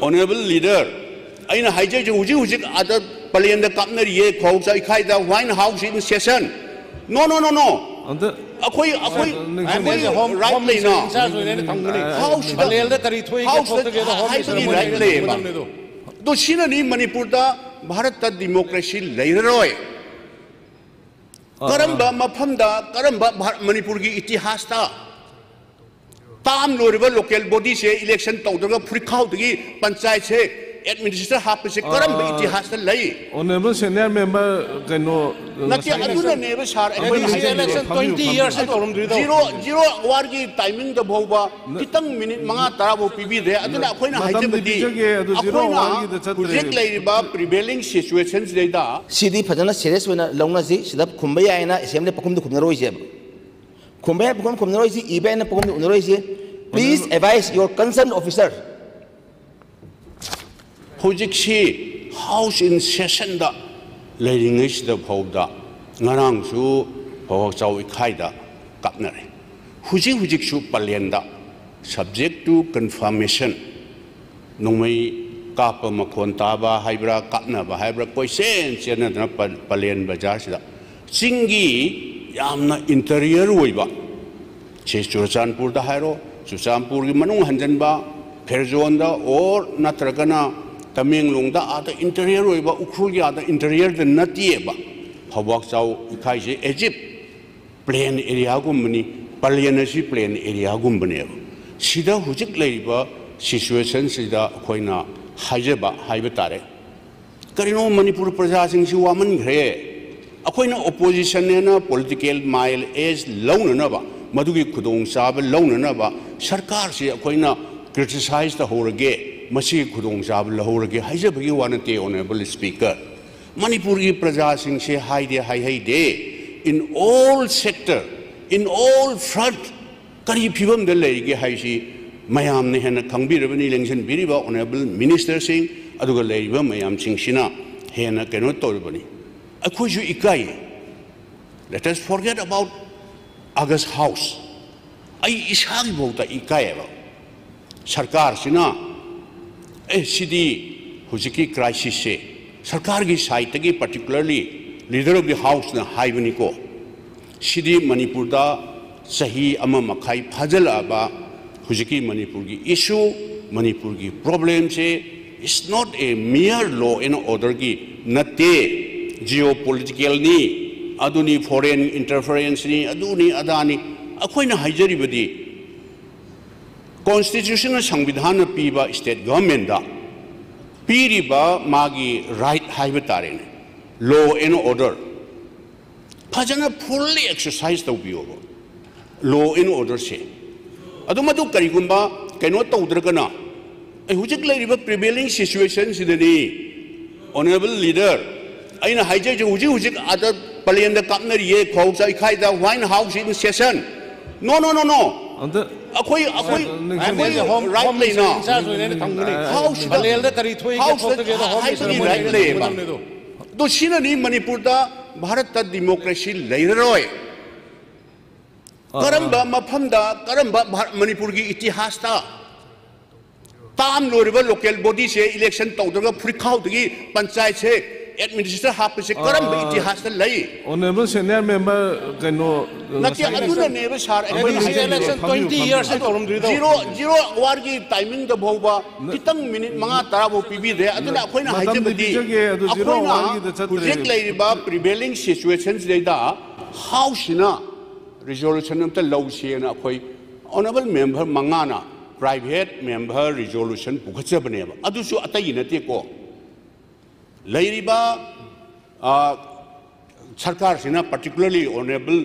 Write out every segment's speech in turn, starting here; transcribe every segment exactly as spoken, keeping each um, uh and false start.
Honorable leader, ꯑꯩꯅ ꯍꯥꯏꯖꯔꯤꯁꯦ, ꯍꯧꯖꯤꯛ ꯍꯧꯖꯤꯛ ꯑꯥꯗ ꯄꯂꯦꯟꯗ ꯀꯥꯞꯅꯔꯤꯌꯦ, ꯈ꯭ꯋꯥꯎ ꯆꯥꯏꯈꯥꯏꯗ, White House in session. No, no, no, no. ꯑꯝꯇ ꯑꯩꯈꯣꯏ ꯑꯩꯈꯣꯏ ꯉꯥꯏꯈꯣ, ꯑꯩꯈꯣꯏ ꯉꯥꯏꯈꯣ, ꯍꯣꯝ- right ꯍꯣꯝ ꯂꯩꯅ ꯃꯤꯅꯤꯁꯇꯔ ꯏꯟꯆꯥꯔꯖ ꯑꯣꯏꯅ ꯑꯩꯅ ꯊꯝꯒꯅꯤ꯫ House ꯇ- ꯄꯂꯦꯜꯗ ꯀꯔꯤ ꯊꯣꯛꯏꯒꯦ, House ꯇ ꯊꯣꯛꯇꯒꯦꯗꯣ ꯍꯣꯝ ꯍꯥꯏꯕꯒꯤ ꯃꯤꯅꯤꯁꯇꯔ right ꯃꯣꯏꯅ ꯂꯩꯌꯦꯕ꯫ ꯊꯝꯒꯗꯕꯅꯦ ꯑꯗꯣ꯫ ꯑꯗꯣ ꯁꯤꯅꯅꯤ ꯃꯅꯤꯄꯨꯔꯗ ꯚꯥꯔꯠꯇ democracy ꯂꯩꯔꯔꯣꯏ꯫ ꯀꯔꯝꯕ ꯃꯐꯝꯗ, ꯀꯔꯝꯕ ꯚꯥꯔꯠ, ꯃꯅꯤꯄꯨꯔꯒꯤ ꯏꯇꯤꯍꯥꯁꯇ ꯇꯥꯝ ꯂꯣꯏꯔꯕ local body ꯁꯦ election ꯇꯧꯗ꯭ꯔꯒ ꯐꯨꯔꯤꯠꯈꯥꯎꯗꯒꯤ ꯄꯟꯆꯥꯌꯠꯁꯦ administrator ꯍꯥꯞꯄꯁꯦ ꯀꯔꯝꯕ ꯏꯇꯤꯍꯥꯁꯇ ꯂꯩ? Honorable senior member ꯀꯩꯅꯣ ꯅꯠꯇꯦ, ꯉꯁꯥꯏꯒꯤ ꯑꯗꯨꯅꯅꯦꯕ sir, ꯑꯩꯈꯣꯏꯅ ꯃꯅꯤꯄꯨꯔꯒꯤ ꯍꯥꯏꯖꯔꯤꯁꯦ꯫ election ꯐꯝꯕꯤꯌꯨ, twenty years ꯐꯝꯕꯤꯌꯨ꯫ ꯇꯧꯔꯝꯗ꯭ꯔꯤꯗꯣ꯫ Zero, zero hour ꯒꯤ timing ꯗ ꯐꯥꯎꯕ ꯈꯤꯇꯪ minute ꯃꯉꯥ ꯇꯔꯥ ꯐꯥꯎ ꯄꯤꯕꯤꯗ꯭ꯔꯦ꯫ ꯑꯗꯨꯅ ꯑꯩꯈꯣꯏꯅ ꯃꯇꯝꯗꯤ ꯍꯥꯏꯖꯕꯗꯤ ꯄꯤꯖꯒꯦ, ꯑꯗꯨ zero ꯑꯩꯈꯣꯏꯅ hour ꯒꯤꯗ ꯆꯠꯇ꯭ꯔꯦ꯫ ꯍꯧꯖꯤꯛ ꯂꯩꯔꯤꯕ prevailing situation ꯁꯤꯗꯩꯗ ꯁꯤꯗꯤ ꯐꯖꯅ serious ꯑꯣꯏꯅ ꯂꯧꯅꯁꯤ꯫ ꯁꯤꯗ ꯈꯨꯝꯕ ꯌꯥꯏꯅ assembly ꯄꯥꯎꯈꯨꯝꯗꯤ ꯈꯨꯝꯅꯔꯣꯏꯁꯦꯕ꯫ ꯈꯨꯝꯕ ꯌꯥꯏ ꯄꯥꯎꯈꯨꯝ ꯈꯨꯝꯅꯔꯣꯏꯁꯤ, ꯏꯕ ꯌꯥꯏꯅ ꯄꯥꯎꯈꯨꯝꯗꯤ ꯈꯨꯝꯅꯔꯣꯏꯁꯤ꯫ Please advise your concerned officer. ꯍꯧꯖꯤꯛꯁꯤ House in session ꯗ ꯂꯩꯔꯤꯉꯩꯁꯤꯗ ꯐꯥꯎꯗ ꯉꯔꯥꯡꯁꯨ ꯐꯧꯍꯥꯛꯆꯥꯎ ꯏꯈꯥꯏꯗ ꯀꯥꯞꯅꯔꯦ꯫ ꯍꯧꯖꯤꯛ ꯍꯧꯖꯤꯛꯁꯨ ꯄꯂꯦꯟꯗ subject to confirmation ꯅꯣꯡꯃꯩ ꯀꯥꯞꯄ ꯃꯈꯣꯟ ꯇꯥꯕ ꯍꯥꯏꯕ꯭ꯔꯥ, ꯀꯥꯞꯅꯕ ꯍꯥꯏꯕ꯭ꯔꯥ, ꯀꯣꯏꯆꯦꯟ ꯆꯦꯟꯅꯗꯅ ꯄ-, ꯄꯂꯦꯟ ꯕꯖꯥꯔꯁꯤꯗ ꯆꯤꯡꯒꯤ ꯌꯥꯝꯅ interior ꯑꯣꯏꯕ, ꯁꯤ ꯆꯨꯔꯆꯥꯟꯄꯨꯔꯗ ꯍꯥꯏꯔꯣ, ꯆꯨꯔꯆꯥꯟꯄꯨꯔꯒꯤ ꯃꯅꯨꯡ ꯍꯟꯖꯟꯕ, ꯐꯦꯔꯖꯣꯟꯗ or ꯅꯠꯇ꯭ꯔꯒꯅ ꯇꯃꯦꯡꯂꯣꯡꯗ ꯑꯥꯗ interior ꯑꯣꯏꯕ, ꯎꯈ꯭ꯔꯨꯜꯒꯤ ꯑꯥꯗ interior ꯗ ꯅꯠꯇꯦꯕ꯫ ꯐꯧꯕꯥꯛꯆꯥꯎ ꯏꯈꯥꯏꯁꯦ as if plain area ꯒꯨꯝꯕꯅꯤ, ꯄꯂꯦꯟ ꯑꯁꯤ plain area ꯒꯨꯝꯕꯅꯦꯕ꯫ ꯁꯤꯗ ꯍꯧꯖꯤꯛ ꯂꯩꯔꯤꯕ situation ꯁꯤꯗ ꯑꯩꯈꯣꯏꯅ ꯍꯥꯏꯖꯕ ꯍꯥꯏꯕ ꯇꯥꯔꯦ꯫ ꯀꯔꯤꯅꯣ ꯃꯅꯤꯄꯨꯔ ꯄ꯭ꯔꯖꯥꯁꯤꯡꯁꯤ ꯋꯥꯃꯟꯈ꯭ꯔꯦ꯫ ꯑꯩꯈꯣꯏꯅ opposition ꯅꯦꯅ political mileage ꯂꯧꯅꯅꯕ, ꯃꯗꯨꯒꯤ ꯈꯨꯗꯣꯡꯆꯥꯕ ꯂꯧꯅꯅꯕ ꯁꯔꯀꯥꯔꯁꯤ ꯑꯩꯈꯣꯏꯅ criticize ꯇꯧꯍꯧꯔꯒꯦ, ꯃꯁꯤꯒꯤ ꯈꯨꯗꯣꯡꯆꯥꯕ ꯂꯧꯍꯧꯔꯒꯦ ꯍꯥꯏꯖꯕꯒꯤ ꯋꯥ ꯅꯠꯇꯦ, Honorable Speaker꯫ ꯃꯅꯤꯄꯨꯔꯒꯤ ꯄ꯭ꯔꯖꯥꯁꯤꯡꯁꯦ ꯍꯥꯏꯗꯦ ꯍꯥꯏꯍꯩꯗꯦ, in all sector, in all front, ꯀꯔꯤ ꯐꯤꯕꯝꯗ ꯂꯩꯔꯤꯒꯦ ꯍꯥꯏꯁꯤ ꯃꯌꯥꯝꯅ ꯍꯦꯟꯅ ꯈꯪꯕꯤꯔꯕꯅꯤ, ꯂꯦꯡꯁꯤꯟꯕꯤꯔꯤꯕ Honorable Minister ꯁꯤꯡ ꯑꯗꯨꯒ ꯂꯩꯔꯤꯕ ꯃꯌꯥꯝꯁꯤꯡꯁꯤꯅ ꯍꯦꯟꯅ ꯀꯩꯅꯣ ꯇꯧꯔꯕꯅꯤ꯫ ꯑꯩꯈꯣꯏꯁꯨ ꯏꯀꯥꯏ꯫ Let us forget about August House. ꯑꯩ ꯏꯁꯥꯒꯤ ꯐꯥꯎꯗ ꯏꯀꯥꯏꯌꯦꯕ꯫ ꯁꯔꯀꯥꯔꯁꯤꯅ ꯑꯦ, ꯁꯤꯗꯤ ꯍꯧꯖꯤꯛꯀꯤ crisis ꯁꯦ ꯁꯔꯀꯥꯔꯒꯤ side ꯇꯒꯤ, particularly Leader of the House ꯅ ꯍꯥꯏꯕꯅꯤꯀꯣ, ꯁꯤꯗꯤ ꯃꯅꯤꯄꯨꯔꯗ ꯆꯍꯤ ꯑꯃ ꯃꯈꯥꯏ ꯐꯥꯖꯤꯜꯂꯛꯑꯕ ꯍꯧꯖꯤꯛꯀꯤ ꯃꯅꯤꯄꯨꯔꯒꯤ issue, ꯃꯅꯤꯄꯨꯔꯒꯤ problem say is not a mere law and order ꯒꯤ ꯅꯠꯇꯦ, geopolitical ꯅꯤ, ꯑꯗꯨꯅꯤ, foreign interference ꯅꯤ, ꯑꯗꯨꯅꯤ ꯑꯗꯥꯅꯤ꯫ ꯑꯩꯈꯣꯏꯅ ꯍꯥꯏꯖꯔꯤꯕꯗꯤ constitution ꯅ, ꯁꯪꯕꯤꯙꯥꯟꯅ ꯄꯤꯕ state government ꯇ ꯄꯤꯔꯤꯕ ꯃꯥꯒꯤ right ꯍꯥꯏꯕ ꯇꯥꯔꯦꯅꯦ, law and order ꯐꯖꯅ fully exercise ꯇꯧꯕꯤꯌꯣꯕ, law and order ꯁꯦ꯫ ꯑꯗꯨ ꯃꯗꯨ ꯀꯔꯤꯒꯨꯝꯕ ꯀꯩꯅꯣ ꯇꯧꯗ꯭ꯔꯒꯅ, ꯑꯩ ꯍꯧꯖꯤꯛ ꯂꯩꯔꯤꯕ prevailing situation ꯁꯤꯗꯅꯤ, Honourable Leader, ꯑꯩꯅ ꯍꯥꯏꯖꯔꯤꯁꯦ, ꯍꯧꯖꯤꯛ ꯍꯧꯖꯤꯛ ꯑꯥꯗ ꯄꯂꯦꯟꯗ ꯀꯥꯞꯅꯔꯤꯌꯦ, ꯈꯧ ꯆꯥꯏꯈꯥꯏꯗ, White House in session꯫ No, no, no, no꯫ ꯑꯗ ꯑꯩꯈꯣꯏ, ꯑꯩꯈꯣꯏ, ꯁꯥꯔ, ꯑꯩꯈꯣꯏ ꯍꯣꯝ, ꯍꯣꯝ right ꯂꯩꯅ꯫ ꯃꯤꯅꯤꯁꯇꯔ ꯏꯟꯆꯥꯔꯖ ꯑꯣꯏꯅ ꯑꯩꯅ ꯊꯝꯒꯅꯤ꯫ House ꯇ, ꯄꯂꯦꯜꯗ ꯀꯔꯤ ꯊꯣꯛꯏꯒꯦ, House ꯇ ꯊꯣꯛꯇꯒꯦꯗꯣ ꯍꯣꯝ ꯍꯥꯏꯕꯒꯤ ꯃꯤꯅꯤꯁꯇꯔ right ꯃꯣꯏꯅ ꯂꯩꯌꯦꯕ꯫ ꯊꯝꯒꯅꯤ ꯑꯗꯣ꯫ ꯑꯗꯣ ꯁꯤꯅꯅꯤ ꯃꯅꯤꯄꯨꯔꯗ ꯚꯥꯔꯠꯇ democracy ꯂꯩꯔꯔꯣꯏ꯫ ꯑꯥ, ꯀꯔꯝꯕ ꯃꯐꯝꯗ, ꯀꯔꯝꯕ ꯚꯥꯔꯠ, ꯃꯅꯤꯄꯨꯔꯒꯤ ꯏꯇꯤꯍꯥꯁꯇ term ꯂꯣꯏꯔꯕ local body ꯁꯦ election ꯇꯧꯗ꯭ꯔꯒ ꯐꯨꯔꯤꯠꯈꯥꯎꯗꯒꯤ ꯄꯟꯆꯥꯌꯠꯁꯦ administrator ꯍꯥꯞꯄꯁꯦ ꯀꯔꯝꯕ ꯑꯥ, ꯏꯇꯤꯍꯥꯁꯇ ꯂꯩ? Honourable senior member, ꯀꯩꯅꯣ, ꯅꯠꯇꯦ, ꯉꯁꯥꯏꯒꯤ ꯑꯗꯨꯅꯅꯦꯕ ꯁꯥꯔ, ꯑꯩꯈꯣꯏꯅ ꯑꯩꯈꯣꯏꯅ ꯍꯥꯏꯖꯔꯤꯕ꯫ Election ꯐꯝꯕꯤꯌꯨ, twenty years ꯐꯝꯕꯤꯌꯨ꯫ ꯇꯧꯔꯝꯗ꯭ꯔꯤꯗꯣ꯫ Zero, zero hour ꯒꯤ timing ꯗ ꯐꯥꯎꯕ ꯑꯗ ꯈꯤꯇꯪ minute ꯃꯉꯥ ꯇꯔꯥ ꯐꯥꯎ ꯄꯤꯕꯤꯗ꯭ꯔꯦ꯫ ꯑꯗꯨꯅ ꯑꯩꯈꯣꯏꯅ ꯃꯇꯝꯗꯤ ꯍꯥꯏꯖꯕꯗꯤ, ꯄꯤꯖꯒꯦ, ꯑꯗꯨ zero ꯑꯩꯈꯣꯏꯅ hour ꯒꯤꯗ ꯆꯠꯇ꯭ꯔꯦ꯫ ꯍꯧꯖꯤꯛ ꯂꯩꯔꯤꯕ prevailing situation ꯁꯤꯗꯩꯗ House ꯁꯤꯅ resolution ꯑꯝꯇ ꯂꯧꯁꯦꯅ ꯑꯩꯈꯣꯏ Honourable member ꯃꯉꯥꯅ private member resolution ꯄꯨꯈꯠꯆꯕꯅꯦꯕ꯫ ꯑꯗꯨꯁꯨ ꯑꯇꯩꯒꯤ ꯅꯠꯇꯦꯀꯣ꯫ ꯂꯩꯔꯤꯕ, ꯑ, ꯁꯔꯀꯥꯔꯁꯤꯅ, particularly Honourable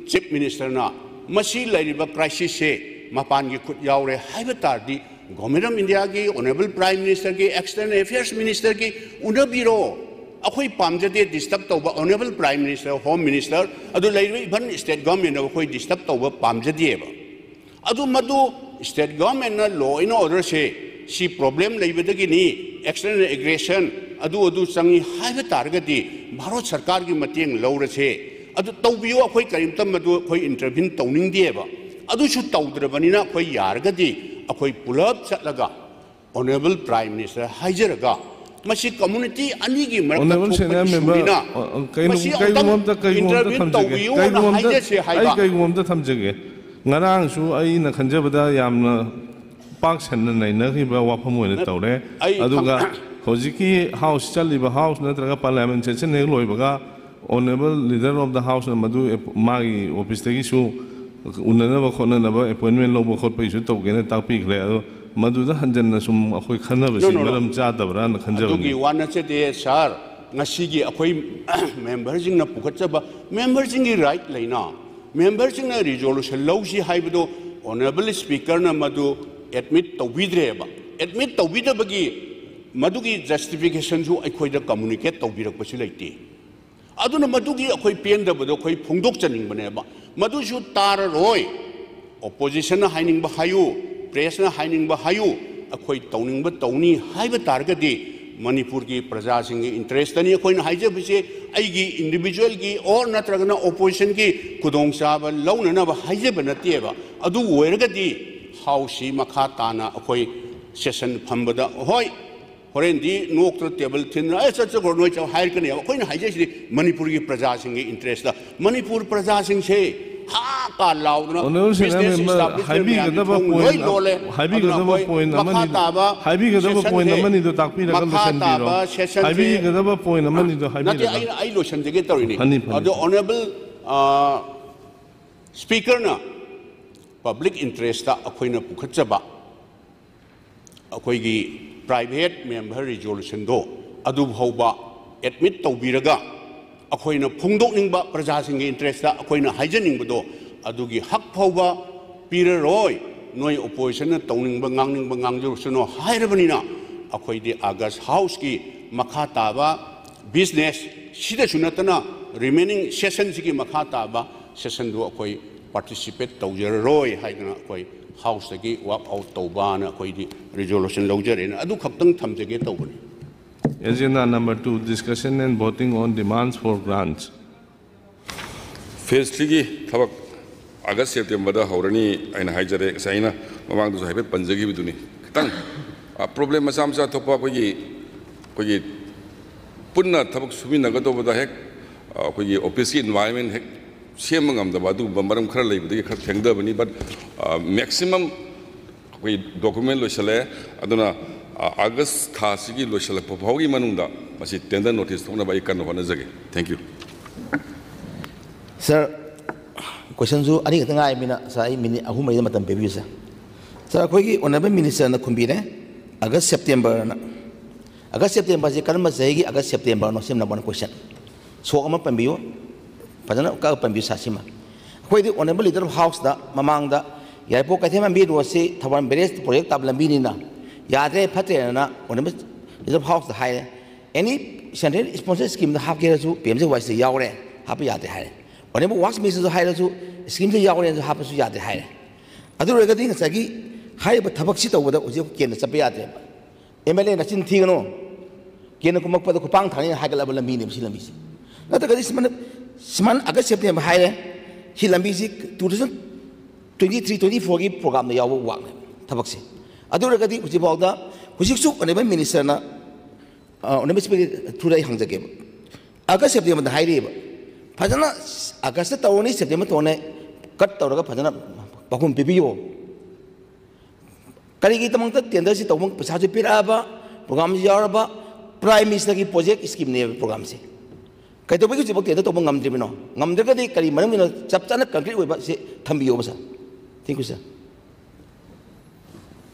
Chief Minister ꯅ ꯃꯁꯤ ꯂꯩꯔꯤꯕ crisis ꯁꯦ ꯃꯄꯥꯟꯒꯤ ꯈꯨꯠ ꯌꯥꯎꯔꯦ ꯍꯥꯏꯕ ꯇꯥꯔꯗꯤ, Government of India ꯒꯤ Honourable Prime Minister ꯒꯤ, External Affairs Minister ꯒꯤ ꯎꯅꯕꯤꯔꯣ꯫ ꯑꯩꯈꯣꯏ ꯄꯥꯝꯖꯗꯦ disturb ꯇꯧꯕ, Honourable Prime Minister, Home Minister, ꯑꯗꯨ ꯂꯩꯔꯤꯕ even state government ꯅ ꯑꯩꯈꯣꯏ disturb ꯇꯧꯕ ꯄꯥꯝꯖꯗꯦꯕ꯫ ꯑꯗꯨ ꯃꯗꯨ state government ꯅ law and order ꯁꯦ ꯁꯤ problem ꯂꯩꯕꯗꯒꯤꯅꯤ, external aggression ꯑꯗꯨ ꯑꯗꯨ ꯆꯪꯉꯤ ꯍꯥꯏꯕ ꯇꯥꯔꯒꯗꯤ ꯚꯥꯔꯠ ꯁꯔꯀꯥꯔꯒꯤ ꯃꯇꯦꯡ ꯂꯧꯔꯁꯦ꯫ ꯑꯗꯨ ꯇꯧꯕꯤꯌꯨ, ꯑꯩꯈꯣꯏ ꯀꯔꯤꯝꯇ ꯃꯗꯨ ꯑꯩꯈꯣꯏ intervene ꯇꯧꯅꯤꯡꯗꯦꯕ꯫ ꯑꯗꯨꯁꯨ ꯇꯧꯗ꯭ꯔꯕꯅꯤꯅ ꯑꯩꯈꯣꯏ ꯌꯥꯔꯒꯗꯤ ꯑꯩꯈꯣꯏ ꯄꯨꯂꯞ ꯆꯠꯂꯒ Honourable Prime Minister ꯍꯥꯏꯖꯔꯒ, ꯃꯁꯤ community ꯑꯅꯤꯒꯤ ꯃꯔꯛꯇ Honourable Senior ꯊꯣꯛꯄ Member, issue ꯅꯤꯅ ꯑ, ꯑ, ꯀꯩꯅꯣ- ꯃꯁꯤ ꯀꯩꯒꯨꯝꯕ ꯑꯃꯨꯛꯇꯪ ꯑꯝꯇ ꯀꯩꯒꯨꯝꯕ ꯑꯝꯇ intervene ꯊꯝꯖꯒꯦ꯫ ꯇꯧꯕꯤꯌꯨꯅ ꯀꯩꯒꯨꯝꯕ ꯑꯝꯇ- ꯍꯥꯏꯖꯁꯦ ꯑꯩ ꯍꯥꯏꯕ꯫ ꯀꯩꯒꯨꯝꯕ ꯑꯝꯇ ꯊꯝꯖꯒꯦ꯫ ꯉꯔꯥꯡꯁꯨ ꯑꯩꯅ ꯈꯟꯖꯕꯗ ꯌꯥꯝꯅ ꯄꯥꯛ ꯁꯟꯅ ꯅꯩꯅꯈꯤꯕ ꯋꯥꯐꯝ ꯑꯣꯏꯅ ꯇꯧꯔꯦ꯫ ꯑꯩ ꯑꯗꯨꯒ ꯊꯝ- ꯍꯧꯖꯤꯛꯀꯤ House ꯆꯠꯂꯤꯕ House ꯅꯠꯇ꯭ꯔꯒ Parliament session ꯍꯦꯛ ꯂꯣꯏꯕꯒ Honourable Leader of the House ꯅ ꯃꯗꯨ ꯑꯦꯞ- ꯃꯥꯒꯤ office ꯇꯒꯤꯁꯨ ꯎꯅꯅꯕ ꯈꯣꯠꯅꯅꯕ appointment ꯂꯧꯕ ꯈꯣꯠꯄꯒꯤꯁꯨ ꯇꯧꯒꯦꯅ ꯇꯥꯛꯄꯤꯈ꯭ꯔꯦ꯫ ꯑꯗꯣ ꯃꯗꯨꯗ ꯍꯟꯖꯟꯅ ꯁꯨꯝ ꯑꯩꯈꯣꯏ ꯈꯟꯅꯕꯁꯤ No, no, no. ꯃꯔꯝ ꯆꯥꯗꯕ꯭ꯔꯥꯅ ꯑꯗꯨꯒꯤ ꯈꯟꯖꯕꯅꯤ꯫ ꯋꯥ ꯅꯠꯆꯗꯦ, sir꯫ ꯉꯁꯤꯒꯤ ꯑꯩꯈꯣꯏ member ꯁꯤꯡꯅ ꯄꯨꯈꯠꯆꯕ, member ꯁꯤꯡꯒꯤ right ꯂꯩꯅ, member ꯁꯤꯡꯅ resolution ꯂꯧꯁꯤ ꯍꯥꯏꯕꯗꯣ Honourable Speaker ꯅ ꯃꯗꯨ admit ꯇꯧꯕꯤꯗ꯭ꯔꯦꯕ꯫ Admit ꯇꯧꯕꯤꯗꯕꯒꯤ ꯃꯗꯨꯒꯤ justification ꯁꯨ ꯑꯩꯈꯣꯏꯗ communicate ꯇꯧꯕꯤꯔꯛꯄꯁꯨ ꯂꯩꯇꯦ꯫ ꯑꯗꯨꯅ ꯃꯗꯨꯒꯤ ꯑꯩꯈꯣꯏ ꯄꯦꯟꯗꯕꯗꯣ ꯑꯩꯈꯣꯏ ꯐꯣꯡꯗꯣꯛꯆꯅꯤꯡꯕꯅꯦꯕ꯫ ꯃꯗꯨꯁꯨ ꯇꯥꯔꯔꯣꯏ꯫ Opposition ꯅ ꯍꯥꯏꯅꯤꯡꯕ ꯍꯥꯏꯌꯨ, press ꯅ ꯍꯥꯏꯅꯤꯡꯕ ꯍꯥꯏꯌꯨ, ꯑꯩꯈꯣꯏ ꯇꯧꯅꯤꯡꯕ ꯇꯧꯅꯤ ꯍꯥꯏꯕ ꯇꯥꯔꯒꯗꯤ ꯃꯅꯤꯄꯨꯔꯒꯤ ꯄ꯭ꯔꯖꯥꯁꯤꯡꯒꯤ interest ꯅꯤ ꯑꯩꯈꯣꯏꯅ ꯍꯥꯏꯖꯕꯁꯦ꯫ ꯑꯩꯒꯤ individual ꯒꯤ or ꯅꯠꯇ꯭ꯔꯒꯅ opposition ꯒꯤ ꯈꯨꯗꯣꯡꯆꯥꯕ ꯂꯧꯅꯅꯕ ꯍꯥꯏꯖꯕ ꯅꯠꯇꯦꯕ꯫ ꯑꯗꯨ ꯑꯣꯏꯔꯒꯗꯤ House ꯁꯤ ꯃꯈꯥ ꯇꯥꯅ ꯑꯩꯈꯣꯏ session ꯐꯝꯕꯗ, ꯍꯣꯏ, ꯍꯣꯔꯦꯟꯗꯤ ꯅꯣꯛꯇꯅ table ꯊꯤꯟꯗꯅ "ꯑꯦ, ꯆꯠ ꯆꯠꯈ꯭ꯔꯣ ꯅꯣꯏ ꯆꯠ" ꯍꯥꯏꯔꯛꯀꯅꯦꯕ꯫ ꯑꯩꯈꯣꯏꯅ ꯍꯥꯏꯖꯩꯁꯤꯗꯤ ꯃꯅꯤꯄꯨꯔꯒꯤ ꯄ꯭ꯔꯖꯥꯁꯤꯡꯒꯤ interest ꯇ꯫ ꯃꯅꯤꯄꯨꯔ ꯄ꯭ꯔꯖꯥꯁꯤꯡꯁꯦ ꯍꯥ ꯀꯥ ꯂꯥꯎꯗꯅ Honourable Senior business Member, establishment ꯃꯌꯥꯝꯒꯤ ꯍꯥꯏꯕꯤꯒꯗꯕ ꯊꯣꯡ ꯂꯣꯏ point, ꯂꯣꯜꯂꯦ꯫ ꯍꯥꯏꯕꯤꯒꯗꯕ ꯑꯗꯨꯅ ꯑꯩꯈꯣꯏ point ꯃꯈꯥ ꯑꯃꯅꯤꯗ- ꯇꯥꯕ ꯍꯥꯏꯕꯤꯒꯗꯕ session point ꯁꯦ, ꯑꯃꯅꯤꯗꯣ ꯇꯥꯛꯄꯤꯔꯒ ꯃꯈꯥ ꯂꯣꯏꯁꯤꯟꯕꯤꯔꯣ꯫ ꯇꯥꯕ session ꯁꯦ- ꯍꯥꯏꯕꯤꯒꯗꯕ point ꯑꯃꯅꯤꯗꯣ ꯅꯠꯇꯦ, ꯍꯥꯏꯕꯤꯔꯒ꯫ ꯑꯩꯅ, ꯑꯩ ꯂꯣꯏꯁꯤꯟꯖꯒꯦ ꯇꯧꯔꯤꯅꯤ꯫ ꯐꯅꯤ, ꯐꯅꯤ, ꯑꯗꯣ ꯐꯅꯤ꯫ Honourable, ꯑ, Speaker ꯅ public interest ꯇ ꯑꯩꯈꯣꯏꯅ ꯄꯨꯈꯠꯆꯕ ꯑꯩꯈꯣꯏꯒꯤ private member resolution ꯗꯣ ꯑꯗꯨ ꯐꯥꯎꯕ admit ꯇꯧꯕꯤꯔꯒ ꯑꯩꯈꯣꯏꯅ ꯐꯣꯡꯗꯣꯛꯅꯤꯡꯕ ꯄ꯭ꯔꯖꯥꯁꯤꯡꯒꯤ interest ꯇ ꯑꯩꯈꯣꯏꯅ ꯍꯥꯏꯖꯅꯤꯡꯕꯗꯣ ꯑꯗꯨꯒꯤ ꯍꯛ ꯐꯥꯎꯕ ꯄꯤꯔꯔꯣꯏ꯫ ꯅꯣꯏ opposition ꯅ ꯇꯧꯅꯤꯡꯕ ꯉꯥꯡꯅꯤꯡꯕ ꯉꯥꯡꯖꯔꯨꯁꯅꯨ ꯍꯥꯏꯔꯕꯅꯤꯅ ꯑꯩꯈꯣꯏꯗꯤ August House ꯀꯤ ꯃꯈꯥ ꯇꯥꯕ business ꯁꯤꯗꯁꯨ ꯅꯠꯇꯅ remaining session ꯁꯤꯒꯤ ꯃꯈꯥ ꯇꯥꯕ session ꯗꯨ ꯑꯩꯈꯣꯏ participate ꯇꯧꯖꯔꯔꯣꯏ ꯍꯥꯏꯗꯅ ꯑꯩꯈꯣꯏ House ꯇꯒꯤ walk out ꯇꯧꯕꯅ ꯑꯩꯈꯣꯏꯗꯤ resolution ꯂꯧꯖꯔꯦꯅ ꯑꯗꯨ ꯈꯛꯇꯪ ꯊꯝꯖꯒꯦ ꯇꯧꯕꯅꯤ꯫ Agenda number two, discussion and voting on demands for grants. Phase three ꯒꯤ ꯊꯕꯛ August September ꯗ ꯍꯧꯔꯅꯤ ꯍꯥꯏꯅ ꯍꯥꯏꯖꯔꯦ꯫ ꯉꯁꯥꯏ ꯑꯩꯅ ꯃꯃꯥꯡꯗꯁꯨ ꯍꯥꯏꯐꯦꯠ ꯄꯟꯖꯈꯤꯕꯗꯨꯅꯤ꯫ ꯈꯤꯇꯪ ꯄ꯭ꯔꯣꯕ꯭ꯂꯦꯝ ꯃꯆꯥ ꯃꯆꯥ ꯊꯣꯛꯄ ꯑꯩꯈꯣꯏꯒꯤ ꯑꯩꯈꯣꯏꯒꯤ ꯄꯨꯟꯅ ꯊꯕꯛ ꯁꯨꯃꯤꯟꯅꯒꯗꯧꯕꯗ ꯍꯦꯛ ꯑꯩꯈꯣꯏꯒꯤ ꯑꯣꯐꯤꯁꯀꯤ ꯏꯟꯚꯥꯏꯔꯣꯟꯃꯦꯟ ꯍꯦꯛ ꯁꯦꯝꯕ ꯉꯝꯗꯕ ꯑꯗꯨꯒꯨꯝꯕ ꯃꯔꯝ ꯈꯔ ꯂꯩꯕꯗꯒꯤ ꯈꯔ ꯊꯦꯡꯊꯕꯅꯤ꯫ But maximum ꯑꯩꯈꯣꯏ ꯗꯣꯀꯨꯃꯦꯟ ꯂꯣꯏꯁꯤꯜꯂꯛꯑꯦ꯫ ꯑꯗꯨꯅ ꯑꯥꯒꯁ ꯊꯥꯁꯤꯒꯤ ꯂꯣꯏꯁꯤꯜꯂꯛꯄ ꯐꯥꯎꯒꯤ ꯃꯅꯨꯡꯗ ꯃꯁꯤ ꯇꯦꯟꯗꯔ ꯅꯣꯇꯤꯁ ꯊꯣꯛꯅꯕ ꯑꯩ ꯀꯟꯅ ꯍꯣꯠꯅꯖꯒꯦ꯫ Thank you꯫ ꯁꯥꯔ, ꯀꯣꯏꯁꯟꯁꯨ ꯑꯅꯤꯈꯛꯇ ꯉꯥꯏꯔꯕꯅꯤꯅ ꯁꯥꯔ, ꯑꯩ ꯃꯤꯅꯤꯠ ꯑꯍꯨꯝ ꯃꯔꯤꯗ ꯃꯇꯝ ꯄꯤꯕꯤꯌꯨ ꯁꯥꯔ꯫ ꯁꯥꯔ, ꯑꯩꯈꯣꯏꯒꯤ ꯑꯣꯅꯔꯦꯕꯜ ꯃꯤꯅꯤꯁꯇꯔꯅ ꯈꯨꯝꯕꯤꯔꯦ, ꯑꯥꯒꯁ ꯁꯦꯞꯇꯦꯝꯕꯔꯅ꯫ ꯑꯥꯒꯁ ꯁꯦꯞꯇꯦꯝꯕꯔꯁꯤ ꯀꯔꯝꯕ ꯆꯍꯤꯒꯤ ꯑꯥꯒꯁ ꯁꯦꯞꯇꯦꯝꯕꯔꯅꯣ? ꯁꯤꯅ ꯅꯝꯕꯔ ꯋꯥꯟ ꯀꯣꯏꯁꯟ꯫ ꯁꯣꯛ ꯑꯃ ꯄꯟꯕꯤꯌꯨ, ꯐꯖꯅ ꯀꯛꯑ ꯄꯟꯕꯤꯌꯨ ꯁꯥꯔ꯫ ꯁꯤꯃ ꯑꯩꯈꯣꯏꯗꯤ ꯑꯣꯅꯔꯦꯕꯜ ꯂꯤꯗꯔ ꯑꯣꯐ ꯍꯥꯎꯁꯇ ꯃꯃꯥꯡꯗ ꯌꯥꯏꯔꯤꯄꯣꯛ ꯀꯩꯊꯦꯜꯃꯥꯟꯕꯤ ꯔꯣꯗꯁꯤ ꯊꯧꯕꯥꯜ ꯕꯦꯔꯦꯖ ꯄ꯭ꯔꯣꯖꯦꯛ ꯇꯥꯕ ꯂꯝꯕꯤꯅꯤꯅ ꯌꯥꯗ꯭ꯔꯦ, ꯐꯠꯇ꯭ꯔꯦꯅ ꯑꯣꯅꯔꯦꯕꯜ ꯂꯤꯗꯔ ꯑꯣꯐ ꯍꯥꯎꯁꯇ ꯍꯥꯏꯔꯦ꯫ ꯑꯦꯅꯤ ꯁꯦꯟꯇ꯭ꯔꯦꯜ ꯁ꯭ꯄꯣꯟꯁꯔ ꯁ꯭ꯀꯤꯝꯗ ꯍꯥꯞꯀꯦ ꯍꯥꯏꯔꯁꯨ ꯄꯤ ꯑꯦꯝ ꯖꯤ ꯋꯥꯏꯁꯤꯗ ꯌꯥꯎꯔꯦ, ꯍꯥꯞꯄ ꯌꯥꯗꯦ ꯍꯥꯏꯔꯦ꯫ ꯑꯣꯅꯔꯦꯕꯜ ꯋꯥꯔꯛꯁ ꯃꯤꯅꯤꯁꯇꯔꯁꯨ ꯍꯥꯏꯔꯁꯨ ꯁ꯭ꯀꯤꯝꯁꯤꯗ ꯌꯥꯎꯔꯦꯅꯁꯨ ꯍꯥꯞꯄꯁꯨ ꯌꯥꯗꯦ ꯍꯥꯏꯔꯦ꯫ ꯑꯗꯨ ꯑꯣꯏꯔꯒꯗꯤ ꯉꯁꯥꯏꯒꯤ ꯍꯥꯏꯔꯤꯕ ꯊꯕꯛꯁꯤ ꯇꯧꯕꯗ ꯍꯧꯖꯤꯛ ꯀꯦꯟꯗ꯭ꯔ ꯆꯠꯄ ꯌꯥꯗ꯭ꯔꯦꯕ꯫ ꯑꯦꯝ ꯑꯦꯜ ꯑꯦꯅ ꯆꯤꯟ ꯊꯤꯒꯅꯨ, ꯀꯦꯟꯗ꯭ꯔ ꯀꯨꯝꯃꯛꯄꯗ ꯈꯨꯄꯥꯡ ꯊꯥꯅꯤꯅ ꯍꯥꯏꯒꯠꯂꯕ ꯂꯝꯕꯤꯅꯦꯕ ꯁꯤ ꯂꯝꯕꯤꯁꯦ꯫ ꯅꯠꯇ꯭ꯔꯒꯗꯤ ꯁꯨꯃꯥꯏꯅ, ꯁꯨꯃꯥꯏꯅ ꯑꯥꯒꯁ ꯁꯦꯞꯇꯦꯝꯕꯔ ꯍꯥꯏꯔꯦ, ꯁꯤ ꯂꯝꯕꯤꯁꯤ two thousand twenty three twenty ꯐꯣꯔꯒꯤ ꯄ꯭ꯔꯣꯒ꯭ꯔꯥꯝꯗ ꯌꯥꯎꯕ ꯋꯥꯛꯅꯦꯕ ꯊꯕꯛꯁꯦ꯫ ꯑꯗꯨ ꯑꯣꯏꯔꯒꯗꯤ ꯍꯧꯖꯤꯛꯐꯥꯎꯗ, ꯍꯧꯖꯤꯛꯁꯨ ꯑꯣꯅꯔꯦꯕꯜ ꯃꯤꯅꯤꯁꯇꯔꯅ, ꯑꯣꯅꯔꯦꯕꯜ ꯁ꯭ꯄꯤꯀꯔ ꯊ꯭ꯔꯨꯗ ꯑꯩ ꯍꯪꯖꯒꯦꯕ, ꯑꯥꯒꯁ ꯁꯦꯞꯇꯦꯝꯕꯔꯗ ꯍꯥꯏꯔꯤꯑꯕ, ꯐꯖꯅ ꯑꯥꯒꯁꯇ ꯇꯧꯔꯅꯤ, ꯁꯦꯞꯇꯦꯝꯕꯔ ꯇꯧꯔꯅꯤ, ꯀꯠ ꯇꯧꯔꯒ ꯐꯖꯅ ꯄꯥꯎꯈꯨꯝ ꯄꯤꯕꯤꯌꯣ꯫ ꯀꯔꯤꯒꯤꯗꯃꯛꯇ ꯇꯦꯟꯗꯔꯁꯤ ꯇꯧꯕ, ꯄꯩꯁꯥꯁꯨ ꯄꯤꯔꯛꯑꯕ, ꯄ꯭ꯔꯣꯒ꯭ꯔꯥꯝꯁꯨ ꯌꯥꯎꯔꯕ, ꯄ꯭ꯔꯥꯏꯝ ꯃꯤꯅꯤꯁꯇꯔꯒꯤ ꯄ꯭ꯔꯣꯖꯦꯛ ꯁ꯭ꯀꯤꯝꯅꯦꯕ ꯄ꯭ꯔꯣꯒ꯭ꯔꯥꯝꯁꯦ? ꯀꯩꯗꯧꯕꯒꯤ ꯍꯧꯖꯤꯛꯐꯥꯎ ꯇꯦꯟꯗꯔ ꯇꯧꯕ ꯉꯝꯗ꯭ꯔꯤꯕꯅꯣ? ꯉꯝꯗ꯭ꯔꯒꯗꯤ ꯀꯔꯤ ꯃꯔꯝꯒꯤꯅꯣ? ꯆꯞ ꯆꯥꯅ ꯀꯟꯀ꯭ꯔꯤꯠ ꯑꯣꯏꯕ ꯁꯤ ꯊꯝꯕꯤꯌꯣꯕ ꯁꯥꯔ꯫ Thank you, sir꯫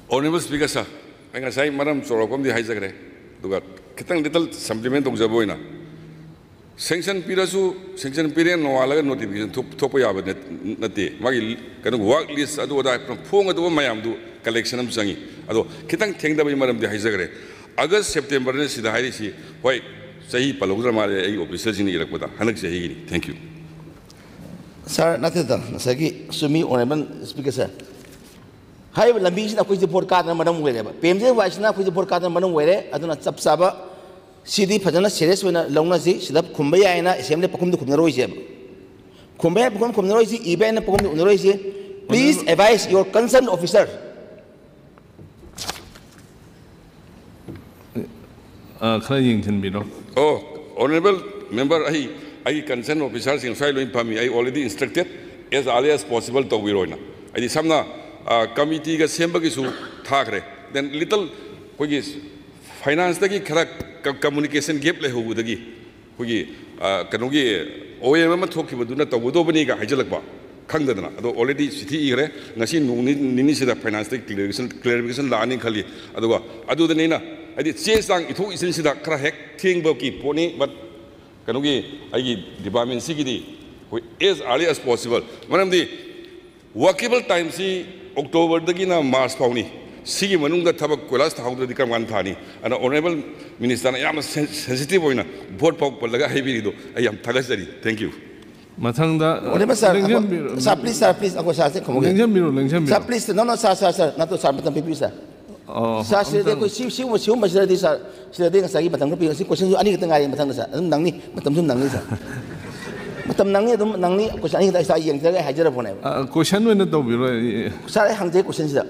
Honourable Speaker sir, ꯑꯩ ꯉꯁꯥꯏ ꯃꯔꯝ ꯆꯥꯎꯔꯥꯛꯄ ꯑꯃꯗꯤ ꯍꯥꯏꯖꯈ꯭ꯔꯦ, ꯑꯗꯨꯒ ꯈꯤꯇꯪ ꯂꯤꯇꯜ ꯁꯝꯄ꯭ꯂꯤꯃꯦꯟ ꯇꯧꯖꯕ ꯑꯣꯏꯅ, ꯁꯦꯡꯁꯟ ꯄꯤꯔꯁꯨ, ꯁꯦꯡꯁꯟ ꯄꯤꯔꯦ ꯅꯣꯡꯉꯥꯜꯂꯒ ꯅꯣꯇꯤꯐꯤꯀꯦꯁꯟ ꯊꯣꯛ-, ꯊꯣꯛꯄ ꯌꯥꯕ ꯅꯠ-, ꯅꯠꯇꯦ꯫ ꯃꯥꯒꯤ ꯀꯩꯅꯣ, ꯋꯥꯔꯛ ꯂꯤꯁ ꯑꯗꯨ ꯑꯗꯥ ꯐꯣꯡꯒꯗꯕ ꯃꯌꯥꯝꯗꯨ ꯀꯂꯦꯛꯁꯟ ꯑꯃ ꯆꯪꯉꯤ꯫ ꯑꯗꯣ ꯈꯤꯇꯪ ꯊꯦꯡꯊꯕꯒꯤ ꯃꯔꯝꯗꯤ ꯍꯥꯏꯖꯈ꯭ꯔꯦ꯫ ꯑꯥꯒꯁ ꯁꯦꯞꯇꯦꯝꯕꯔꯅ ꯁꯤꯗ ꯍꯥꯏꯔꯤꯁꯤ, ꯍꯣꯏ, ꯆꯍꯤ ꯄꯜꯍꯧꯗ꯭ꯔ ꯃꯥꯜꯂꯦ ꯑꯩ ꯑꯣꯐꯤꯁꯔꯁꯤꯡꯅ ꯏꯔꯛꯄꯗ, ꯍꯟꯗꯛ ꯆꯍꯤꯒꯤꯅꯤ꯫ Thank you꯫ ꯁꯥꯔ, ꯅꯠꯇꯦꯗ, ꯉꯁꯥꯏꯒꯤ ꯆꯨꯝꯃꯤ, ꯑꯣꯅꯔꯦꯕꯜ ꯁ꯭ꯄꯤꯀꯔ ꯁꯥꯔ꯫ ꯍꯥꯏꯔꯤꯕ ꯂꯝꯕꯤꯁꯤꯅ ꯑꯩꯈꯣꯏꯁꯦ ꯚꯣꯠ ꯀꯥꯗꯅ ꯃꯔꯝ ꯑꯣꯏꯔꯦꯕ, ꯄꯤ ꯑꯦꯝ ꯖꯤ ꯋꯥꯏꯁꯤꯅ ꯑꯩꯈꯣꯏꯁꯦ ꯚꯣꯠ ꯀꯥꯗꯅ ꯃꯔꯝ ꯑꯣꯏꯔꯦ꯫ ꯑꯗꯨꯅ ꯆꯞ ꯆꯥꯕ ꯁꯤꯗꯤ ꯐꯖꯅ ꯁꯦꯔꯤꯌꯁ ꯑꯣꯏꯅ ꯂꯧꯅꯁꯤ꯫ ꯁꯤꯗ ꯈꯨꯝꯕ ꯌꯥꯏꯅ ꯑꯦꯁꯦꯝꯕ꯭ꯂꯤ ꯄꯥꯎꯈꯨꯝꯗ ꯈꯨꯝꯅꯔꯣꯏꯁꯦꯕ, ꯈꯨꯝꯕ ꯌꯥꯏ ꯄꯥꯎꯈꯨꯝ ꯈꯨꯝꯅꯔꯣꯏꯁꯤ, ꯏꯕ ꯌꯥꯏꯅ ꯄꯥꯎꯈꯨꯝꯗ ꯎꯅꯔꯣꯏꯁꯤ꯫ Please advise your concerned officer꯫ ꯑ, ꯈꯔ ꯌꯦꯡꯁꯤꯟꯕꯤꯔꯣ꯫ ꯑꯣ, ꯑꯣꯅꯔꯦꯕꯜ ꯃꯦꯝꯕꯔ, ꯑꯩ ꯑꯩꯒꯤ ꯀꯟꯁꯔꯟ ꯑꯣꯐꯤꯁꯥꯔꯁꯤꯡ ꯉꯁꯥꯏ ꯂꯣꯏ ꯐꯝꯃꯤ꯫ ꯑꯩ already instructed as early as possible ꯇꯧꯕꯤꯔꯣꯅ꯫ ꯍꯥꯏꯗꯤ ꯁꯝꯅ ꯀꯃꯤꯇꯤꯒ ꯁꯦꯝꯕꯒꯤꯁꯨ ꯊꯥꯈ꯭ꯔꯦ꯫ Then little ꯑꯩꯈꯣꯏꯒꯤ ꯐꯥꯏꯅꯥꯟꯁꯇꯒꯤ ꯈꯔ ꯀꯝꯃꯨꯅꯤꯀꯦꯁꯟ ꯒꯦꯞ ꯂꯩꯍꯧꯕꯗꯒꯤ ꯑꯩꯈꯣꯏꯒꯤ ꯀꯩꯅꯣꯒꯤ ꯑꯣ ꯑꯦꯝ ꯑꯃ ꯊꯣꯛꯈꯤꯕꯗꯨꯅ ꯇꯧꯒꯗꯧꯕꯅꯤꯒ ꯍꯥꯏꯖꯜꯂꯛꯄ ꯈꯪꯗꯗꯅ꯫ ꯑꯗꯣ already ꯆꯤꯊꯤ ꯏꯈ꯭ꯔꯦ꯫ ꯉꯁꯤ ꯅꯣꯡ ꯅꯤꯅꯤꯁꯤꯗ ꯐꯥꯏꯅꯥꯟꯁꯇꯒꯤ ꯀ꯭ꯂꯦꯔꯤꯐꯤꯀꯦꯁꯟ ꯂꯥꯛꯑꯅꯤ ꯈꯜꯂꯤ꯫ ꯑꯗꯨꯒ ꯑꯗꯨꯗꯅꯤꯅ ꯍꯥꯏꯗꯤ ꯆꯦ ꯆꯥꯡ ꯏꯊꯣꯛ ꯏꯁꯤꯟꯁꯤꯗ ꯈꯔ ꯍꯦꯛ ꯊꯦꯡꯕꯒꯤ ꯄꯣꯠꯅꯤ꯫ But ꯀꯩꯅꯣꯒꯤ ꯑꯩꯒꯤ ꯗꯤꯄꯥꯔꯠꯃꯦꯟꯁꯤꯒꯤꯗꯤ ꯑꯩꯈꯣꯏ as early as possible, ꯃꯔꯝꯗꯤ ꯋꯥꯔꯀꯦꯕꯜ ꯇꯥꯏꯝꯁꯤ ꯑꯣꯛꯇꯣꯕꯔꯗꯒꯤꯅ ꯃꯥꯔꯆ ꯐꯥꯎꯅꯤ꯫ ꯁꯤꯒꯤ ꯃꯅꯨꯡꯗ ꯊꯕꯛ ꯀꯣꯏꯂꯥꯁ ꯊꯥꯍꯧꯗ꯭ꯔꯗꯤ ꯀꯔꯝ ꯀꯥꯟꯗ ꯊꯥꯅꯤ? ꯑꯗꯨꯅ ꯑꯣꯅꯔꯦꯕꯜ ꯃꯤꯅꯤꯁꯇꯔꯅ ꯌꯥꯝꯅ ꯁꯦꯟꯁꯤꯇꯤꯚ ꯑꯣꯏꯅ ꯚꯣꯠ ꯐꯥꯎ ꯄꯜꯂꯒ ꯍꯥꯏꯕꯤꯔꯤꯗꯣ ꯑꯩ ꯌꯥꯝ ꯊꯥꯒꯠꯆꯔꯤ꯫ Thank you꯫ ꯃꯊꯪꯗ ꯑꯣꯅꯦꯕꯜ ꯁꯥꯔ, ꯂꯦꯡꯖꯟꯕꯤꯔꯣ꯫ ꯁꯥꯔ, ꯄ꯭ꯂꯤꯁ ꯁꯥꯔ, ꯄ꯭ꯂꯤꯁ, ꯑꯩꯈꯣꯏ ꯁꯥꯔꯁꯦ ꯈꯨꯝꯃꯒꯦ꯫ ꯂꯦꯡꯖꯟꯕꯤꯔꯣ, ꯂꯦꯡꯖꯟꯕꯤꯔꯣ꯫ ꯁꯥꯔ, ꯄ꯭ꯂꯤꯁ, ꯅꯣ, ꯅꯣ, ꯁꯥꯔ, ꯁꯥꯔ, ꯁꯥꯔ, ꯅꯠꯇꯣ, ꯁꯥꯔ, ꯃꯇꯝ ꯄꯤꯕꯤꯌꯨ, ꯁꯥꯔ꯫ ꯑꯣ, ꯁꯥꯔ, ꯁꯤꯗꯗꯤ ꯑꯝꯇꯪ꯫ ꯑꯩꯈꯣꯏ ꯁꯤ-, ꯁꯤꯒꯨꯝꯕ, ꯁꯤꯒꯨꯝꯕꯁꯤꯗꯗꯤ, ꯁꯥꯔ, ꯁꯤꯗꯗꯤ ꯉꯁꯥꯏꯒꯤ ꯃꯇꯝ ꯈꯔ ꯄꯤꯌꯨ꯫ ꯁꯤ ꯀꯣꯏꯁꯟꯁꯨ ꯑꯅꯤꯈꯛꯇ ꯉꯥꯏꯔꯦ ꯃꯊꯪꯗ, ꯁꯥꯔ꯫ ꯑꯗꯨꯝ ꯅꯪꯅꯤ, ꯃꯇꯝꯁꯨ ꯅꯪꯅꯤ, ꯁꯥꯔ꯫ ꯃꯇꯝ ꯅꯪꯅꯤ, ꯑꯗꯨꯝ ꯅꯪꯅꯤ꯫ ꯀꯣꯏꯁꯟ ꯑꯅꯤꯈꯛꯇ ꯑꯩ ꯁꯥꯔ ꯌꯦꯡꯖꯔꯒ ꯑꯩ ꯍꯥꯏꯖꯔꯛꯄꯅꯦꯕ꯫ ꯑ, ꯀꯣꯏꯁꯟ ꯑꯣꯏꯅ ꯇꯧꯕꯤꯔꯣ꯫ ꯑꯩ- ꯁꯥꯔ, ꯑꯩ ꯍꯪꯖꯩ ꯀꯣꯏꯁꯟꯁꯤꯗ꯫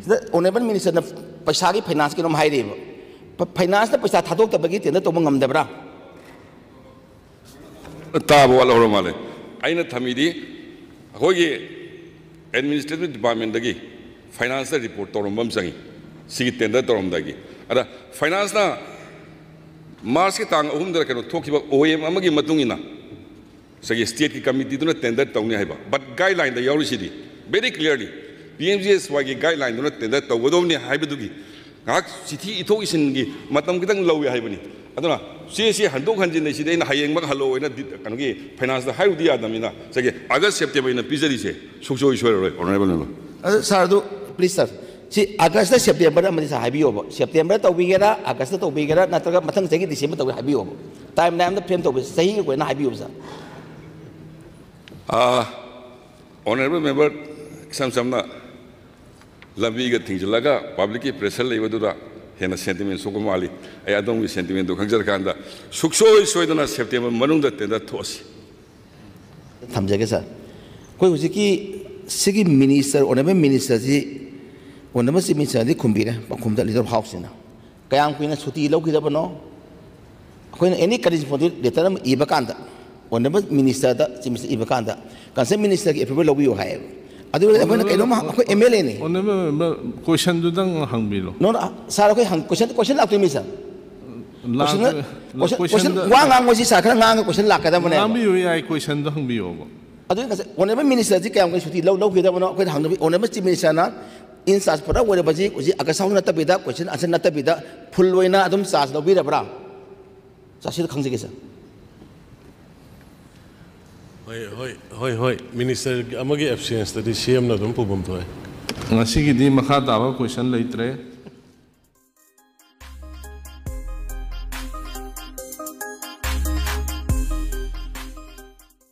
ꯁꯤꯗ ꯑꯣꯅꯔꯦꯕꯜ ꯃꯤꯅꯤꯁꯇꯔꯅ ꯄꯩꯁꯥꯒꯤ, ꯐꯥꯏꯅꯥꯟꯁꯀꯤ ꯑꯗꯨꯝ ꯍꯥꯏꯔꯤꯕ꯫ ꯐ-, ꯐꯥꯏꯅꯥꯟꯁꯅ ꯄꯩꯁꯥ ꯊꯥꯗꯣꯛꯇꯕꯒꯤ ꯇꯦꯟꯗꯔ ꯇꯧꯕ ꯉꯝꯗꯕ꯭ꯔꯥ? ꯇꯥꯕ ꯋꯥꯠꯍꯧꯔ ꯃꯥꯜꯂꯦ꯫ ꯑꯩꯅ ꯊꯝꯃꯤꯗꯤ ꯑꯩꯈꯣꯏꯒꯤ ꯑꯦꯗꯃꯤꯅꯤꯁꯇ꯭ꯔꯦꯇꯤꯚ ꯗꯤꯄꯥꯔꯠꯃꯦꯟꯗꯒꯤ ꯐꯥꯏꯅꯥꯟꯁꯇ ꯔꯤꯄꯣꯔꯠ ꯇꯧꯔꯝꯕ ꯑꯃ ꯆꯪꯉꯤ, ꯁꯤꯒꯤ ꯇꯦꯟꯗꯔ ꯇꯧꯔꯝꯗꯥꯏꯒꯤ꯫ ꯑꯗ ꯐꯥꯏꯅꯥꯟꯁꯅ ꯃꯥꯔꯆꯀꯤ ꯇꯥꯡ ꯑꯍꯨꯝꯗ ꯀꯩꯅꯣ ꯊꯣꯛꯈꯤꯕ ꯑꯣ ꯑꯦꯝ ꯑꯃꯒꯤ ꯃꯇꯨꯡ ꯏꯟꯅ ꯉꯁꯥꯏꯒꯤ ꯁ꯭ꯇꯦꯠꯀꯤ ꯀꯃꯤꯇꯤꯗꯨꯅ ꯇꯦꯟꯗꯔ ꯇꯧꯅꯤ ꯍꯥꯏꯕ꯫ But ꯒꯥꯏꯗꯂꯥꯏꯟꯗ ꯌꯥꯎꯔꯤꯁꯤꯗꯤ very clearly, P M G S ꯋꯥꯏꯒꯤ ꯒꯥꯏꯗꯂꯥꯏꯟꯗꯨꯅ ꯇꯦꯟꯗꯔ ꯇꯧꯒꯗꯧꯕꯅꯤ ꯍꯥꯏꯕꯗꯨꯒꯤ ꯉꯥꯏꯍꯥꯛ ꯆꯤꯊꯤ ꯏꯊꯣꯛ ꯏꯁꯤꯟꯒꯤ ꯃꯇꯝ ꯈꯤꯇꯪ ꯂꯧꯏ ꯍꯥꯏꯕꯅꯤ꯫ ꯑꯗꯨꯅ ꯆꯦꯁꯤ ꯍꯟꯗꯣꯛ ꯍꯟꯖꯤꯟ ꯑꯁꯤꯗꯤ ꯑꯩꯅ ꯍꯌꯦꯡꯃꯛ ꯍꯜꯂꯣ ꯍꯥꯏꯅ ꯗꯤ-, ꯀꯩꯅꯣꯒꯤ ꯐꯥꯏꯅꯥꯟꯁꯇ ꯍꯥꯏꯔꯨꯗꯤ ꯌꯥꯗꯕꯅꯤꯅ ꯉꯁꯥꯏꯒꯤ ꯑꯥꯒꯁ ꯁꯦꯞꯇꯦꯝꯕꯔ ꯑꯩꯅ ꯄꯤꯖꯔꯤꯁꯦ ꯁꯨꯡꯁꯣꯏ ꯁꯣꯏꯔꯔꯣꯏ, ꯑꯣꯅꯔꯦꯕꯜ ꯃꯦꯝꯕꯔ꯫ ꯑꯗꯨ ꯁꯥꯔ, ꯑꯗꯨ ꯄ꯭ꯂꯤꯁ ꯁꯥꯔ, ꯁꯤ ꯑꯥꯒꯁꯇ ꯁꯦꯞꯇꯦꯝꯕꯔ ꯑꯃꯗꯤ ꯁꯥꯔ ꯍꯥꯏꯕꯤꯌꯣꯕ꯫ ꯁꯦꯞꯇꯦꯝꯕꯔ ꯇꯧꯕꯤꯒꯦꯔꯥ, ꯑꯥꯒꯁꯇ ꯇꯧꯕꯤꯒꯦꯔꯥ, ꯅꯠꯇ꯭ꯔꯒ ꯃꯊꯪ ꯆꯍꯤꯒꯤ ꯗꯤꯁꯦꯝꯕꯔ ꯇꯧꯒꯦꯔꯥ ꯍꯥꯏꯕꯤꯌꯣꯕ꯫ ꯇꯥꯏꯝ ꯂꯥꯏꯟ ꯑꯃꯗ ꯐ꯭ꯔꯦꯝ ꯇꯧꯕꯤꯌꯨ, ꯆꯍꯤꯒꯤ ꯑꯣꯏꯅ ꯍꯥꯏꯕꯤꯌꯣꯕ ꯁꯥꯔ꯫ ꯑꯣꯅꯔꯦꯕꯜ ꯃꯦꯝꯕꯔ, ꯏꯁꯝ ꯁꯝꯅ ꯂꯝꯕꯤꯒ ꯊꯤꯡꯖꯤꯜꯂꯒ ꯄꯕ꯭ꯂꯤꯛꯀꯤ ꯄ꯭ꯔꯦꯁꯔ ꯂꯩꯕꯗꯨꯗ ꯍꯦꯟꯅ ꯁꯦꯟꯇꯤꯃꯦꯟ ꯁꯣꯛꯄ ꯃꯥꯜꯂꯤ꯫ ꯑꯩ ꯑꯗꯣꯝꯒꯤ ꯁꯦꯟꯇꯤꯃꯦꯟꯗꯨ ꯈꯪꯖꯔꯀꯥꯟꯗ ꯁꯨꯡꯁꯣꯏ ꯁꯣꯏꯗꯅ ꯁꯦꯞꯇꯦꯝꯕꯔ ꯃꯅꯨꯡꯗ ꯇꯦꯟꯗꯔ ꯊꯣꯛꯑꯁꯤ꯫ ꯊꯝꯖꯒꯦ ꯁꯥꯔ꯫ ꯑꯩꯈꯣꯏ ꯍꯧꯖꯤꯛꯀꯤ ꯁꯤꯒꯤ ꯃꯤꯅꯤꯁꯇꯔ, ꯑꯣꯅꯔꯦꯕꯜ ꯃꯤꯅꯤꯁꯇꯔꯁꯤ, ꯑꯣꯅꯔꯦꯕꯜ ꯆꯤꯐ ꯃꯤꯅꯤꯁꯇꯔꯅꯗꯤ ꯈꯨꯝꯕꯤꯔꯦ, ꯄꯥꯎꯈꯨꯝꯗ ꯂꯤꯗꯔ ꯑꯣꯐ ꯍꯥꯎꯁꯁꯤꯅ꯫ ꯀꯌꯥꯝ ꯀꯨꯏꯅ ꯁꯨꯇꯤ ꯂꯧꯈꯤꯗꯕꯅꯣ? ꯑꯩꯈꯣꯏꯅ ꯑꯦꯅꯤ ꯀꯔꯦꯁꯄꯣꯟꯗꯦꯟ ꯂꯦꯇꯔ ꯑꯃ ꯏꯕ ꯀꯥꯟꯗ, ꯑꯣꯅꯔꯦꯕꯜ ꯃꯤꯅꯤꯁꯇꯔꯗ, ꯆꯤꯐ ꯃꯤꯅꯤꯁꯇꯔ ꯏꯕ ꯀꯥꯟꯗ, ꯀꯟꯁꯔꯟ ꯃꯤꯅꯤꯁꯇꯔꯒꯤ ꯑꯦꯄ꯭ꯔꯨꯕꯦꯜ ꯂꯧꯕꯤꯌꯨ ꯍꯥꯏꯌꯦꯕ꯫ ꯑꯗꯨ ꯑꯣꯏꯔꯗꯤ ꯑꯩꯈꯣꯏꯅ ꯀꯩꯅꯣꯝꯃ, ꯑꯩꯈꯣꯏ ꯑꯦꯝ ꯑꯦꯜ ꯑꯦꯅꯤ꯫ ꯑꯣꯅꯔꯦꯕꯜ ꯃꯦꯝꯕꯔ, ꯀꯣꯏꯁꯟꯗꯨꯗꯪ ꯍꯪꯕꯤꯔꯣ꯫ ꯅꯣ, ꯅꯣ, ꯁꯥꯔ, ꯑꯩꯈꯣꯏ ꯍꯪ-, ꯀꯣꯏꯁꯟ, ꯀꯣꯏꯁꯟ ꯂꯥꯛꯇꯣꯏꯅꯤ, ꯁꯥꯔ꯫ ꯀꯣꯏꯁꯟ, ꯂꯥꯛ- ꯀꯣꯏꯁꯟ, ꯀꯣꯏꯁꯟ, ꯀꯣꯏꯁꯟꯗ- ꯋꯥ ꯉꯥꯡꯕꯁꯤ ꯁꯥꯔ ꯈꯔ ꯉꯥꯡꯉꯒ ꯀꯣꯏꯁꯟ ꯂꯥꯛꯀꯗꯕꯅꯦꯕ꯫ ꯉꯥꯡꯕꯤꯌꯨ ꯌꯥꯏ, ꯀꯣꯏꯁꯟꯗꯣ ꯍꯪꯕꯤꯌꯣꯕ꯫ ꯑꯗꯨ ꯉꯁꯥꯏ ꯑꯣꯅꯔꯦꯕꯜ ꯃꯤꯅꯤꯁꯇꯔꯁꯤ ꯀꯌꯥꯝ ꯀꯨꯏꯅ ꯁꯨꯇꯤ ꯂꯧ-, ꯂꯧꯈꯤꯗꯕꯅꯣ ꯑꯩꯈꯣꯏꯅ ꯍꯪꯗꯕꯤ, ꯑꯣꯅꯔꯦꯕꯜ ꯆꯤꯐ ꯃꯤꯅꯤꯁꯇꯔꯅ ꯏꯟ ꯆꯥꯔꯖ ꯄꯨꯔꯥ ꯑꯣꯏꯔꯕꯁꯤ ꯍꯧꯖꯤꯛ ꯑꯒꯁ ꯍꯥꯎꯁ ꯅꯠꯇꯕꯤꯗ, ꯀꯣꯏꯁꯟ ꯑꯟꯁꯔ ꯅꯠꯇꯕꯤꯗ ꯐꯨꯜ ꯑꯣꯏꯅ ꯑꯗꯨꯝ ꯆꯥꯔꯖ ꯂꯧꯕꯤꯔꯕ꯭ꯔꯥ? ꯆꯥꯔꯖꯁꯤꯗ ꯈꯪꯖꯒꯦ, ꯁꯥꯔ꯫ ꯍꯣꯏ, ꯍꯣꯏ, ꯍꯣꯏ, ꯍꯣꯏ꯫ ꯃꯤꯅꯤꯁꯇꯔ ꯑꯃꯒꯤ ꯑꯦꯕꯁꯦꯟꯁꯇꯗꯤ ꯁꯤ ꯑꯦꯝꯅ ꯑꯗꯨꯝ ꯄꯨꯐꯝ ꯊꯣꯛꯑꯦ꯫ ꯉꯁꯤꯒꯤꯗꯤ ꯃꯈꯥ ꯇꯥꯕ ꯀꯣꯏꯁꯟ ꯂꯩꯇ꯭ꯔꯦ꯫